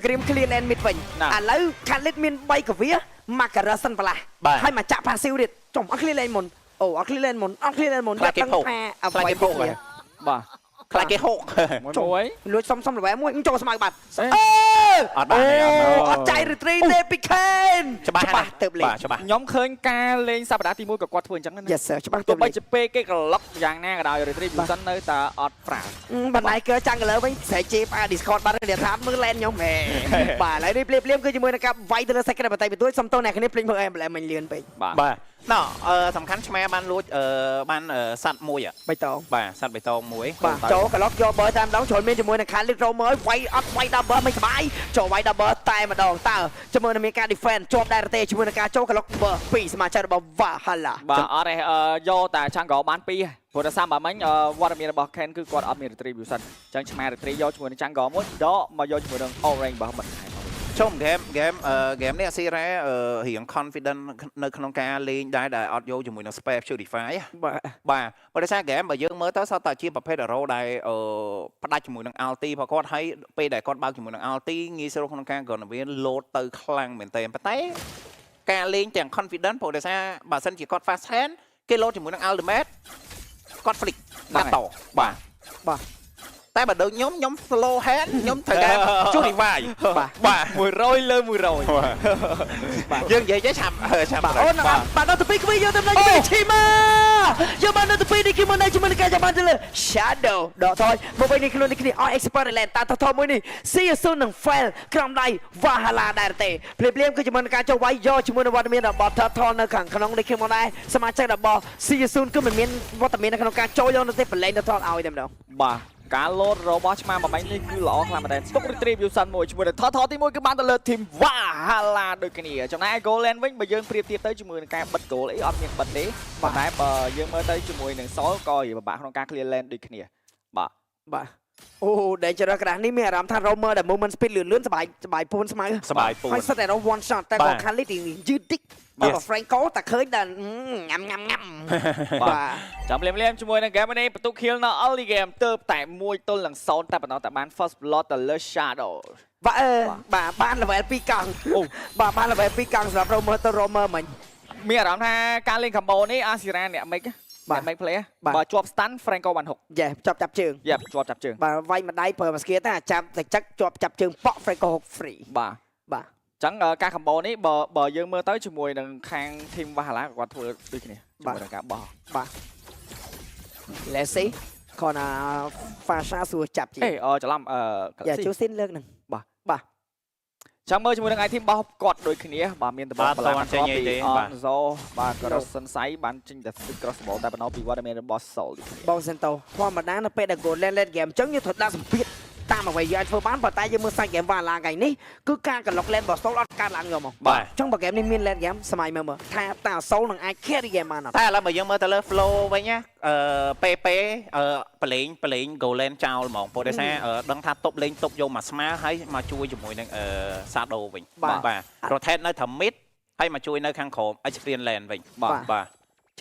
ក្រៀម clear lane mid វិញ ណា ឥឡូវ Khalid មាន3កវីមក Garrison បន្លាស់ បាទ ហើយមកចាក់ passive ទៀតចំអត់ clear lane មុនអូអត់ clear lane មុនអត់ clear lane មុន ខ្លាចគេភោគ ថា ខ្លាចគេភោគ អ្វី បាទ ខ្លាចគេហុក មួយមួយ លួចសុំសុំ level មួយចូលស្មៅបាត់ អេ អឺ អត់បានទេអត់បាន អូអត់ចាយ retreat ទេពី Ken ច្បាស់ ច្បាស់ទៅលេង បាទច្បាស់ ខ្ញុំឃើញការលេងសប្តាហ៍ទី1ក៏គាត់ធ្វើអញ្ចឹងដែរណា Yes sir ច្បាស់ ទោះ ទៅលេង បីជាពេលគេក្លុកយ៉ាងណាក៏ដោយ retribution នៅតែអត់ប្រា បណ្ដៃកើចាំងកលើវិញស្រែកជេរផ្អា Discord បាត់ហើយថាមើល lane ខ្ញុំហេបាទឥឡូវនេះភ្លាមភ្លាមគឺជាមួយនឹងការវាយទៅលើ second បន្តិចបន្តួចសុំទោសអ្នកគ្នាភ្លេចមើល emblem មិញលឿនពេក បាទ បាទណោអឺសំខាន់ឆ្មាបានលួចអឺបានអឺសัตว์មួយอะ បៃតង បាទសัตว์បៃតងមួយ បាទចូលក្លុកយកបើតាមដងជ្រុលមានជាមួយនឹង Khalid Romer វាយអត់វាយ double មិនសบายចូលវាយ double តែម្ដងតើជាមួយនឹងមានការ defense ជាប់ដែរទេជាមួយនឹងការចូលក្លុកបើពីសមាជិករបស់ Valhalla បាទអត់ទេអឺយកតែឆាំងក្របានពីរព្រោះតែសាមបើមិញអឺវត្តមានរបស់ Ken គឺគាត់អត់មាន retribution អញ្ចឹងឆ្មា retri យកជាមួយនឹង jungle មួយដកមកយកជាមួយនឹង orange របស់បន្ថែមមកវិញ ជុំហ្គេមហ្គេមអឺហ្គេមនេះអាស៊ីរ៉ាអឺរៀង confident នៅក្នុងការលេងដែរដែលអត់យកជាមួយនឹង spell purify បាទ បាទបើដោយសារហ្គេមបើយើងមើលទៅសតតែជាប្រភេទ hero ដែលអឺផ្ដាច់ជាមួយនឹង ulti របស់គាត់ហើយពេលដែលគាត់បើកជាមួយនឹង ulti ងាយស្រួលក្នុងការគ្រាន់តែវា load ទៅខ្លាំងមែនទែនប៉ុន្តែការលេងទាំង confident ព្រោះដោយសារបើសិនជាគាត់ fast hand គេ load ជាមួយនឹង ultimate គាត់ flick កាត់តបាទ បាទ តែបើដូចខ្ញុំខ្ញុំ slow hand ខ្ញុំត្រូវការ purify បាទ បាទ 100លើ100 យើងនិយាយចេះឆាប់ឆាប់ បាទអូនបាទដល់ទៅពីគ្វីយកទៅនៅជាមួយឈីម៉ាយកបាននៅទៅពីនេះគឺមកនៅជាមួយនឹងការយកបានទៅលើ Shadow ដកថយមកវិញនេះខ្លួននេះគ្នាអស់ expert land តាថថមួយនេះ See you soon នឹង fail ក្រោមដៃ Valhalla ដែរទេភ្លាមភ្លាមគឺជាមួយនឹងការចូលវាយយកជាមួយនឹងវត្តមានរបស់ Turtle នៅខាងក្នុងនេះខ្ញុំមកដែរសមាជិករបស់ See you soon គឺមិនមានវត្តមាននៅក្នុងការចូលយកនៅទេប្រឡែង Turtle ឲ្យតែម្ដង បាទការលោតរបស់ឆ្មាបំបាញ់នេះគឺល្អខ្លាំងមែនទែនទុក retribution មួយជាមួយនឹងថថទី1គឺបានទៅលើ team Valhalla ដូចគ្នាចំណែកឯ gold lane វិញបើយើងប្រៀបធៀបទៅជាមួយនឹងការបិទ goal អីអត់មានបិទទេប៉ុន្តែបើយើងមើលទៅជាមួយនឹង Soul ក៏ពិបាកក្នុងការ clear lane ដូចគ្នាបាទ បាទអូ Dangerous ក្រាស់នេះមានអារម្មណ៍ថា Roamer ដែល movement speed លឿនលឿនសบายសบายពួនស្មៅ សบายពួន ហើយសិតតែ one shot តែ បាទ បើ Khalid ទីយឺតតិចបើ Franco តែឃើញតែញ៉ាំញ៉ាំញ៉ាំបាទ ចាំភ្លាមៗជាមួយនឹង game នេះបន្ទុក kill នៅ early game ទៅតែ1ទល់នឹង0តែប៉ុណ្ណោះតែបាន first blood ទៅលើ Shadow បាទអឺបាទបាន level 2កង់ អូ បាទបាន level 2កង់សម្រាប់ Roamer ទៅ Roamer មិញ មានអារម្មណ៍ថាការលេង combo នេះអាស៊ីរ៉ាអ្នក make បាទ អ្នក make play បាទ បើជាប់ stun Franco បាន6 យ៉េចាប់ចាប់ជើង យ៉ាប់ជាប់ចាប់ជើង បាទវាយម្ដាយប្រើមួយស្គៀតែចាប់តែចឹកជាប់ចាប់ជើងប៉ក់ Franco 6 free បាទ បាទ ចឹងការ combo នេះបើបើយើងមើលទៅជាមួយនឹងខាង team Valhalla ក៏គាត់ធ្វើដូចគ្នាជាមួយនឹងការបោះ បាទ Let's see គ្រាន់តែ Fasha សួរចាប់ជា អេអច្រឡំអឺ យ៉ាជួស៊ីនលើកហ្នឹង បាទ បាទ ចាំមើលជាមួយនឹង item របស់គាត់ដូចគ្នាបាទមានតប បាទ បន្លា តន់ចេញអីទេ ពី បាទ Onzo បាទ Cross Sensei បានចេញតែ crossbow តែប៉ុណ្ណោះពីវត្តមានរបស់ Soul ដូចគ្នា បងសិនតោធម្មតានៅពេលដែល gold lane late game អញ្ចឹងយើងត្រូវដាក់សម្ពាធតាមអ្វីយើងអាចធ្វើបានប៉ុន្តែយើងមើលសាច់ game វ៉ាឡាថ្ងៃនេះគឺការកន្លុក lane របស់ Soul អត់កើតឡើងយកមក បាទ អញ្ចឹងបើ game នេះមាន late game សម័យមើលមើលថាតើ Soul នឹងអាច carry game បានអត់ តែឥឡូវបើយើងមើលទៅលើ flow វិញណាអឺ PP អឺប្រឡែងប្រឡែង Golan ចោលហ្មងព្រោះដោយសារអឺដឹងថាតុបលេងតុបយកមកស្មើហើយមកជួយជាមួយនឹងអឺ Shadow វិញ បាទ បាទ rotate នៅត្រឹម mid ហើយមកជួយនៅខាងក្រោម experience lane វិញ បាទ បាទ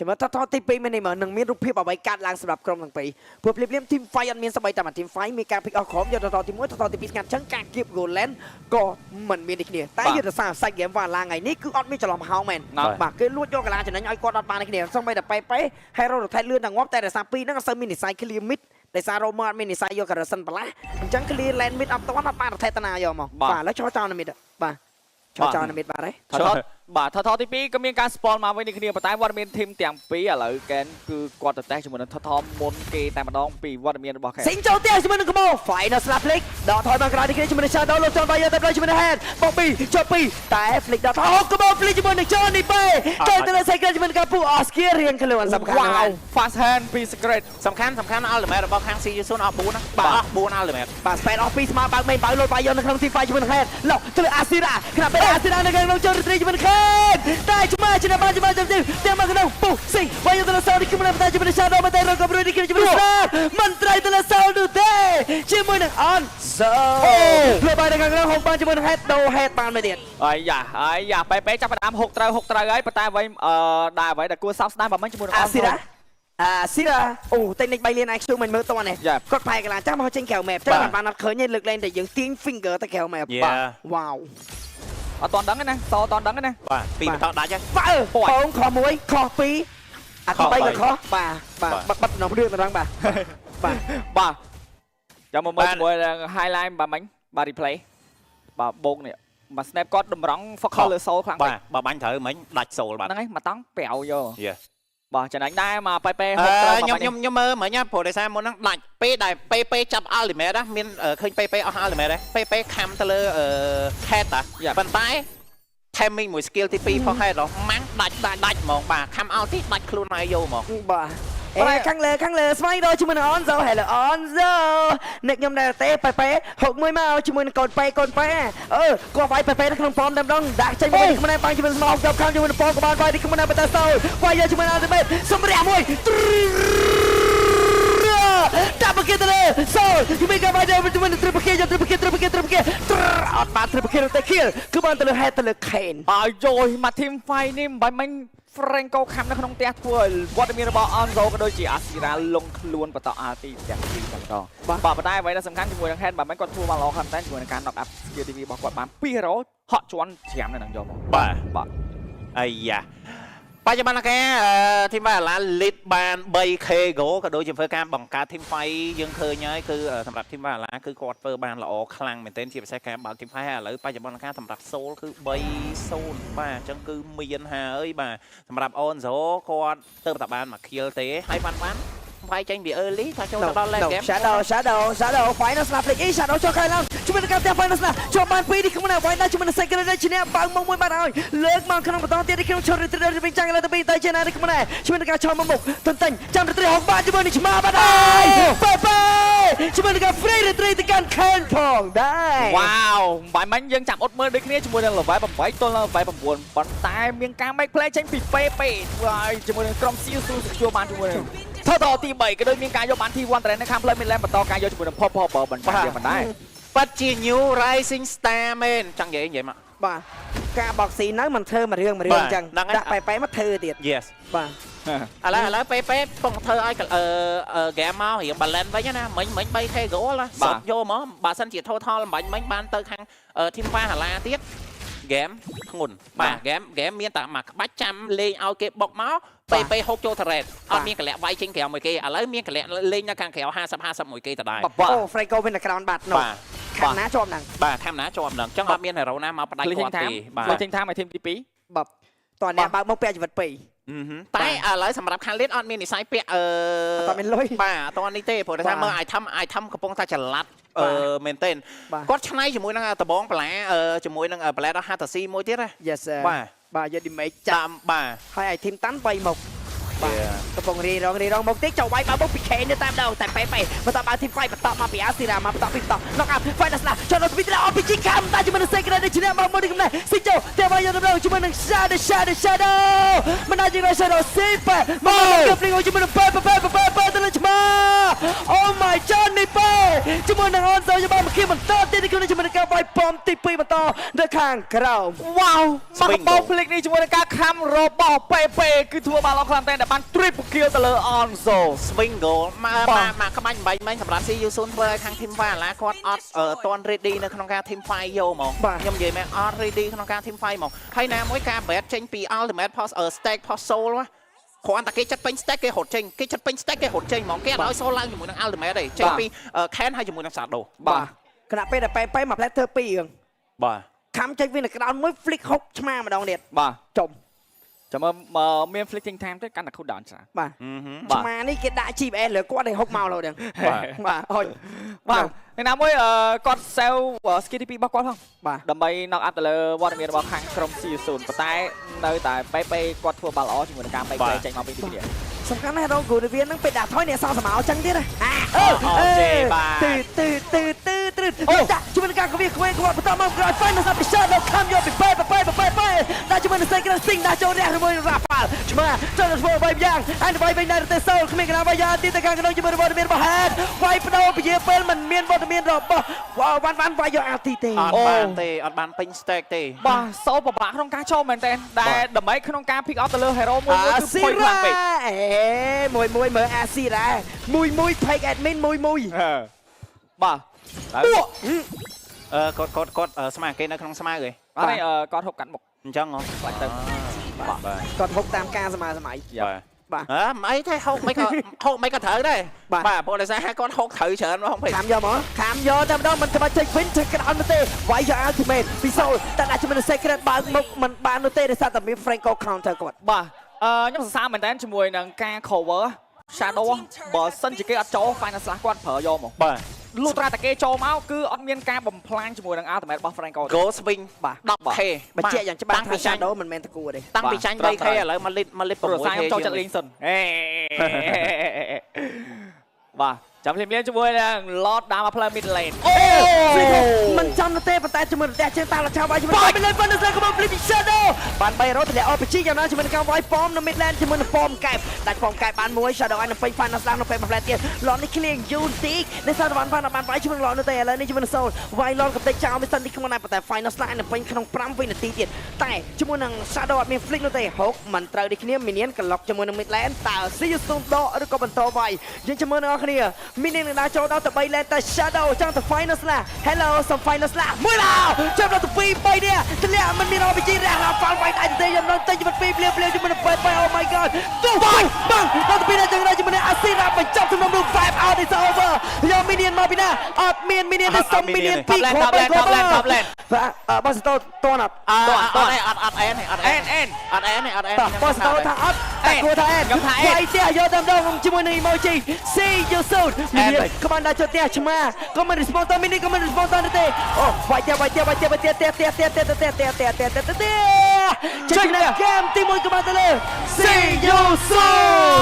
ចាំមើលតតទី2មែននេះមើលនឹងមានរូបភាពអ្វីកាត់ឡើងសម្រាប់ក្រុមទាំងពីរព្រោះភ្លាមៗ team fight អត់មានសម្បីតែមួយ team fight មានការ pick off ក្រុមយកតតទី1តតទី2ស្ងាត់អញ្ចឹងការគៀប gold lane ក៏មិនមានដូចគ្នាតែយុទ្ធសាស្ត្រសាច់ game វ៉ាឡាថ្ងៃនេះគឺអត់មានច្រឡំហោងមែន ណា បាទគេលួចយកកាឡាចំណេញឲ្យគាត់អត់បានដូចគ្នាសូម្បីតែប៉េប៉េ hero rotate លឿនតែងាប់តែរសារពីរហ្នឹងអត់សូវមាននិស័យ clear mid ដោយសារ roamer អត់មាននិស័យយក Garrison បន្លាស់អញ្ចឹង clear lane mid អត់ទាន់អត់បាន rotate តាណាយកមកបាទឥឡូវចោលចោលនៅ mid បាទចោលចោលនៅ mid បាទហើយ ថថបាទថថទី2ក៏មានការ spawn មកវិញនេះគ្នាប៉ុន្តែវត្តមាន team ទាំងពីរឥឡូវកែនគឺគាត់ទៅតេស្តជាមួយនឹងថថមុនគេតែម្ដងពីវត្តមានរបស់កែន សិងចូលផ្ទះជាមួយនឹងកម៉ូ Final Slap Flick ដកថយមកក្រោយនេះគ្នាជាមួយនឹង Shadow លោកចង់បាយយកទៅផ្លូវជាមួយនឹង Head បក2ជាប់2តែ Flick ដកថយកម៉ូ Flick ជាមួយនឹង Johnny P ចូលទៅលើ Secret ជាមួយនឹងការពូ Oscar រៀងខ្លួនសំខាន់ វ៉ាវ fast hand ពី Secret សំខាន់សំខាន់ ultimate របស់ខាង CU 0អស់4ណាបាទអស់4 ultimate បាទ Spade អស់2ស្មើបើកមេបើលោតបាយយកនៅក្នុង Team Fight ជាមួយនឹង Head ឡុកទៅលើ Asira ខណៈពេល Asira នៅក្នុងចូលរីជាមួយនឹង Head តែឆ្មាឆ្នះបានឆ្មាចាំទីទាំងមកក្នុងពុះស៊ីបាយយកទៅលើ Soul នេះគឺមិនតែជាមួយនឹង Shadow មិនតែរកកម្រិតនេះគឺជាមួយនឹង Snap មិនត្រូវទៅលើ Soul នោះទេជាមួយនឹង On So លើបាយនៅខាងក្នុងហុកបានជាមួយនឹង Head ដូ Head បានមួយទៀត អាយ៉ាអាយ៉ាប៉េប៉េចាប់ផ្ដើមហុកត្រូវហុកត្រូវហើយប៉ុន្តែអ្វីអឺដែលអ្វីដែលគួរសោកស្ដាយបើមិនជាមួយនឹង អាស៊ីរ៉ា អាស៊ីរ៉ាអូតែនិច3លាន IQ មិនមើលតនេះគាត់ផែកន្លងចាំមកចេញក្រៅ map ចាំបានអត់ឃើញទេលើកលែងតែយើងទាញ finger ទៅក្រៅ map យ៉ា វ៉ាវ អត់តន់ដឹងទេណាសអត់តន់ដឹងទេណា បាទពីបន្តដាច់ហ៎ បើបងខុសមួយខុសពីរអាទី3ក៏ខុសបាទបាទ បាទ បាត់បាត់ក្នុងរឿងម្ដងបាទបាទ បាទចាំមកមើលជាមួយនឹង highlight បាទមិញបាទ replay បាទបោកនេះបាទ snap គាត់តម្រង់ focus លើ soul ខ្លាំងពេក បាទបើបាញ់ត្រូវមិញដាច់សូលបាទ ហ្នឹងហើយមកតង់ប្រាវយក យេ បាទចំណេញដែរមកប៉េប៉េ អឺ ហុកត្រូវ ខ្ញុំខ្ញុំខ្ញុំមើលមិញណាព្រោះដោយសារមុនហ្នឹងដាច់ពេលដែលពេពេចាប់ ultimate ណាមានឃើញពេពេអស់ ultimate ដែរពេពេខំទៅលើអឺ head តាប៉ុន្តែ timing មួយ skill ទី2ផង head ហ៎ម៉ាំងដាច់ដាច់ដាច់ហ្មងបាទខំ ulti ដាច់ខ្លួនឯងយកហ្មង បាទអេខាងលើខាងលើស្វែងរកជាមួយនឹង Onzo Hello Onzo អ្នកខ្ញុំដែរទេប៉េប៉េហុកមួយមកជាមួយនឹងកូនប៉េកូនប៉េអឺគាត់វាយប៉េប៉េនៅក្នុងប៉មតែម្ដងដាក់ចេញមកនេះក្នុងបាំងជាមួយនឹងស្មោកយកខាងជាមួយនឹងប៉មក៏បានវាយនេះក្នុងបតាសូលវាយយកជាមួយនឹង Ultimate សម្រាប់មួយ ដាក់មកគេទៅលើសូលជាមួយការវាយជាមួយនឹង triple kill យក triple kill triple kill triple kill អត់បាន triple kill ទេ kill គឺបានទៅលើ head ទៅលើ Kane អាយយមក team fight នេះមិនបាញ់មិញ Franco ខំនៅក្នុងផ្ទះធ្វើឲ្យវត្តមានរបស់ Onzo ក៏ដូចជា Asira លងខ្លួនបន្ត RT ទាំងពីរតែម្ដងបាទប៉ុន្តែអ្វីដែលសំខាន់ជាមួយនឹង Hand បាទមិញគាត់ធ្វើបានល្អខ្លាំងតែជាមួយនឹងការ knock up skill TV របស់គាត់បាន2 hero ហក់ជន់ច្រាមនៅនឹងយកមក បាទ បាទ អាយ៉ាបច្ចុប្បន្នកា team បាឡា lead បាន 3K gold ក៏ដូចជាធ្វើការបង្កើត team fight យើងឃើញហើយគឺសម្រាប់ team បាឡាគឺគាត់ធ្វើបានល្អខ្លាំងមែនទែនជាពិសេសការបើក team fight ហើយឥឡូវបច្ចុប្បន្នកាសម្រាប់ Soul គឺ3-0បាទអញ្ចឹងគឺមានហើយបាទសម្រាប់ Onzo គាត់ទៅតែបានមួយ kill ទេហើយបានបានវាយចេញពី early ថាចូលទៅដល់ late game Shadow Shadow Shadow Final Snap Flick អី Shadow ចូលក្រោយឡើងជាមួយនឹងការផ្ទះ Final Snap ចូលបានពីរនេះក្នុងវាយដល់ជាមួយនឹង Second ដែលឈ្នះបើងមកមួយបានហើយលើកមកក្នុងបន្តទៀតនេះក្នុងឈុត Retreat វិញចាំងលើទៅពីទៅជាណានេះក្នុងជាមួយនឹងការឆោមកមុខទន្ទិញចាំ Retreat ហុកបានជាមួយនឹងឆ្មាបាត់ហើយប៉េប៉េជាមួយនឹងការ Free Retreat ទៅកាន់ Ken ផងដែរ វ៉ាវបាញ់មិញយើងចាំអត់មើលដូចគ្នាជាមួយនឹង level 8ទល់នឹង level 9ប៉ុន្តែមានការ make play ចេញពី PP ធ្វើឲ្យជាមួយនឹងក្រុម CSU ទទួលបានជាមួយនឹងថតទី3ក៏ដូចមានការយកបាន T1 ត្រែនៅខាងផ្លូវ Midland បន្តការយកជាមួយនឹង Pop Pop បន្តទៀតមិនដែរ ប៉ាត់ជា new rising star មែនចង់និយាយនិយាយមក បាទការបកស៊ីនៅមិនធ្វើមួយរឿងមួយរឿងអញ្ចឹង បាទហ្នឹងហើយ ដាក់ប៉េប៉េមកធ្វើទៀត Yes បាទ ឥឡូវពេពេពងធ្វើឲ្យអឺហ្គេមមករៀង balance វិញណាមិញមិញ 3K goal ណា បាទ សុតយកមកបើសិនជា total អំបញ្ញមិញបានទៅខាង team Valhalla ទៀតហ្គេមធ្ងន់បាទហ្គេមហ្គេមមានតែមួយក្បាច់ចាំលេងឲ្យគេបុកមកពេពេហូបចូល turret អត់មានកលៈវាយចេញក្រៅមួយគេឥឡូវមានកលៈលេងនៅខាងក្រៅ50 50មួយគេដដែល បាទ អូ Franco វិញតែ crown បាត់នោះ បាទ ខាងណាជាប់ហ្នឹង បាទខាងណាជាប់ហ្នឹងចឹងអត់មាន hero ណាមកផ្ដាច់ លេង គាត់ តាម ទេបាទ លេងតាមឲ្យ team ទី2 បាទតោះអ្នកបើកមកពាក់ជីវិតពីរ តែឥឡូវសម្រាប់ខាងលៀនអត់មាននិស័យពាក់អឺ អត់មានលុយ បាទអត់តនេះទេព្រោះតែថាមើល item item កំពុងតែចល័តអឺមែនទែន បាទ គាត់ឆ្នៃជាមួយនឹងដបងបន្លាអឺជាមួយនឹងប្លែតហាតាស៊ីមួយទៀតណា Yes sir បាទ បាទយក damage ចាក់ តាមបាទ ហើយឲ្យធីមតាន់3មុខបាទកំពុងរីរងរីរងមកទៀតចូលវាយបើមកពីខេនៅតាមដងតែប៉េប៉េបន្តបើធីមហ្វៃបន្តមកពីអាស៊ីរ៉ាមកបន្តពីបន្ត knock up final slash ចូលដល់ពីត្រអពីជីខំតែជាមួយនឹង Secret នេះឈ្នះមកមួយនេះកំណែស៊ីចូលតែវាយយកដល់ជាមួយនឹង Shadow Shadow Shadow មិនអាចយក Shadow ស៊ីប៉េមកកព្រីងជាមួយនឹងប៉េប៉េប៉េប៉េប៉េទៅលើឆ្មា Oh my Johnny ប៉េជាមួយនឹងអូនសូយកបានមកគៀបន្តទៀតនេះគឺជាមួយនឹងការវាយប៉មទី2បន្តនៅខាងក្រោម វ៉ាវមកកបោភ្លេចនេះជាមួយនឹងការខំរបស់ PP គឺធ្វើបានល្អខ្លាំងតែដែលបាន triple kill ទៅលើ Onzo swing goal មក បាទ មកមកក្បាច់បាញ់មិញសម្រាប់ CU 0ធ្វើឲ្យខាង team Valhalla គាត់អត់តន់ ready នៅក្នុងការ team fight យកហ្មង បាទ ខ្ញុំនិយាយមែនអត់ ready ក្នុងការ team fight ហ្មងហើយណាមួយការ bet ចេញពី ultimate post stack post soul ណាគ្រាន់តែគេចិត្តពេញ stack គេរត់ចេញគេចិត្តពេញ stack គេរត់ចេញហ្មងគេអត់ឲ្យ soul ឡើងជាមួយនឹង ultimate ទេចេញពី Ken ហើយជាមួយនឹង Shadow បាទ ខណៈពេលដែលប៉េប៉េមកផ្លែធ្វើពីររឿង បាទ ខំចេញវិញនៅក្រោនមួយ flick ហុកឆ្មាម្ដងទៀត បាទ ចំ ចាំមើលមើលមាន flicking time ទេកាន់តែ cool down ច្រើន បាទ បាទ ឆ្មានេះគេដាក់ GPS លើគាត់ឲ្យហុកមកលោដឹង បាទ បាទហុច បាទថ្ងៃណាមួយអឺគាត់ sell skill ទី2របស់គាត់ផង បាទ ដើម្បី knock up ទៅលើវត្តមានរបស់ខាងក្រុម C0 ប៉ុន្តែនៅតែ PP គាត់ធ្វើបានល្អជាមួយនឹងការ make play ចេញមកពីទីនេះ សំខាន់ណាស់រងគូនវានឹងពេលដាក់ថយអ្នកសងសមោចឹងទៀតណាអាអឺ អូទេបាទ ទឺទឺទឺទឺទឺអូដាក់ជាមួយនឹងការកវីខ្វែងគាត់បន្តមកក្រោយ final សាប់ពិសេសដល់ខំយកពីប៉េប៉េប៉េប៉េប៉េដាក់ជាមួយនឹង Secret Sing ដាក់ចូលរះជាមួយនឹង Rafal ឆ្មាចូលទៅធ្វើបែបយ៉ាងអញទៅវិញដែរទៅសូលគ្មានកណាវាយ៉ាទីទៅខាងក្នុងជាមួយនឹងវត្តមានរបស់ Head វាយបដោពជាពេលមិនមានវត្តមានរបស់វ៉ាន់វ៉ាន់វាយយកអាទីទេ អត់បានទេអត់បានពេញ stack ទេ បាទសូពិបាកក្នុងការចូលមែនតើដែលដើម្បីក្នុងការ pick up ទៅលើ hero មួយមួយគឺ ស៊ី ផុយខ្លាំង រ៉ា ពេក អេ មួយមួយមើលអាស៊ីដែរមួយមួយ page admin មួយមួយ បាទ ពួក អឺគាត់គាត់គាត់ស្មាគេនៅក្នុងស្មៅឯង អត់ទេគាត់ហូបកាត់មុខ អញ្ចឹងហ៎ ខ្លាចទៅ បាទ គាត់ហុកតាមការសម័យសម័យ បាទ បាទ អើមិនអីទេហូបមិនក៏ហូបមិនក៏ត្រូវដែរ បាទ បាទព្រោះដោយសារគាត់ហូបត្រូវច្រើនហ្មងពេក ខាំយកមកខាំយកតែម្ដងមិនក្បាច់ចេញវិញចេញក្រោននោះទេវាយយក ultimate ពីសូលតែដាក់ជាមួយនឹង secret បើកមុខមិនបាននោះទេដោយសារតែមាន Franco counter គាត់ បាទខ្ញុំសរសើរមែនតើជាមួយនឹងការ cover Shadow បើសិនជាគេអត់ចូល Final Slash គាត់ប្រើយកមក បាទ លុះត្រាតែគេចូលមកគឺអត់មានការបំផ្លាញជាមួយនឹង ultimate របស់ Franco ទេ Go swing បាទ 10K បញ្ជាក់យ៉ាងច្បាស់ថា តាំងពីចាញ់ Shadow មិនមែនតគួរទេ តាំងពីចាញ់ 3K ឥឡូវមកលីតមកលីត ព្រោះ 6K សារខ្ញុំចូលចិត្តលេងសិនហេបាទចាំភ្លាមៗជាមួយនឹង Lord ដើរមកផ្លូវ mid lane អូមិនចំនោះទេប៉ុន្តែជាមួយនឹងផ្ទះជើងតាលឆាវាយជាមួយនឹង mid lane ប៉ុន្តែស្លាកុំ flip Shadow បាន3រត់ទម្លាក់ RPG យ៉ាងណាជាមួយនឹងការវាយប៉មនៅ mid lane ជាមួយនឹងប៉មកែបដាច់ប៉មកែបបានមួយ Shadow អាចនឹងពេញ final slash នៅពេលមួយផ្លែទៀត Lord នេះ clear យូរបន្តិចនៅសារបានបានបានវាយជាមួយនឹង Lord នោះទេឥឡូវនេះជាមួយនឹង Soul វាយ Lord កំទេចចោលមិនសិននេះខ្លួនដែរប៉ុន្តែ final slash នឹងពេញក្នុង5វិនាទីទៀតតែជាមួយនឹង Shadow អត់មាន flick នោះទេហុកមិនត្រូវដូចគ្នា Minion ក្លុកជាមួយនឹង mid lane តើ See you soon ដកឬក៏បន្តវាយយើងចាំមើលអ្នកនរគ្នា Minion នឹងដើរចូលដល់ទៅ3 lane តែ Shadow ចង់ទៅ final slash Hello សុំ final slash មួយឡោចាប់ដល់ទៅ2 3នេះធ្លាក់មិនមាន RPG រះឡាហ្វាល់វាយដៃទេយ៉ាងដល់ទៅជីវិត2ភ្លាមភ្លាមជាមួយនឹង8 Oh my god ទូបាញ់បាំងដល់ទៅ2នេះចឹងដែរជាមួយនឹង Asira បញ្ចប់សំណុំរឿង5 out is over យក Minion មកពីណាអត់មាន Minion ទេសុំ Minion 2 Top lane គ្រាប់ top lane 3គ្រាប់ top lane top lane បាទបោះសតោតអត់ អត់អត់អត់អត់អែនអត់អែន អែនអែន អត់អែនអត់អែន តោះបោះសតោថាអត់តែគួរថាអែន ខ្ញុំថាអែន វាយផ្ទះយកតែម្ដងជាមួយនឹង emoji see you soon Minion ក្បានដល់ចូលផ្ទះឆ្មាក៏មិន respond ត Minion ក៏មិន respond តទេអូវាយផ្ទះវាយផ្ទះវាយផ្ទះវាយផ្ទះផ្ទះផ្ទះផ្ទះផ្ទះផ្ទះផ្ទះផ្ទះផ្ទះផ្ទះចេញនៅហ្គេមទី1ក៏បានទៅលើ see you soon.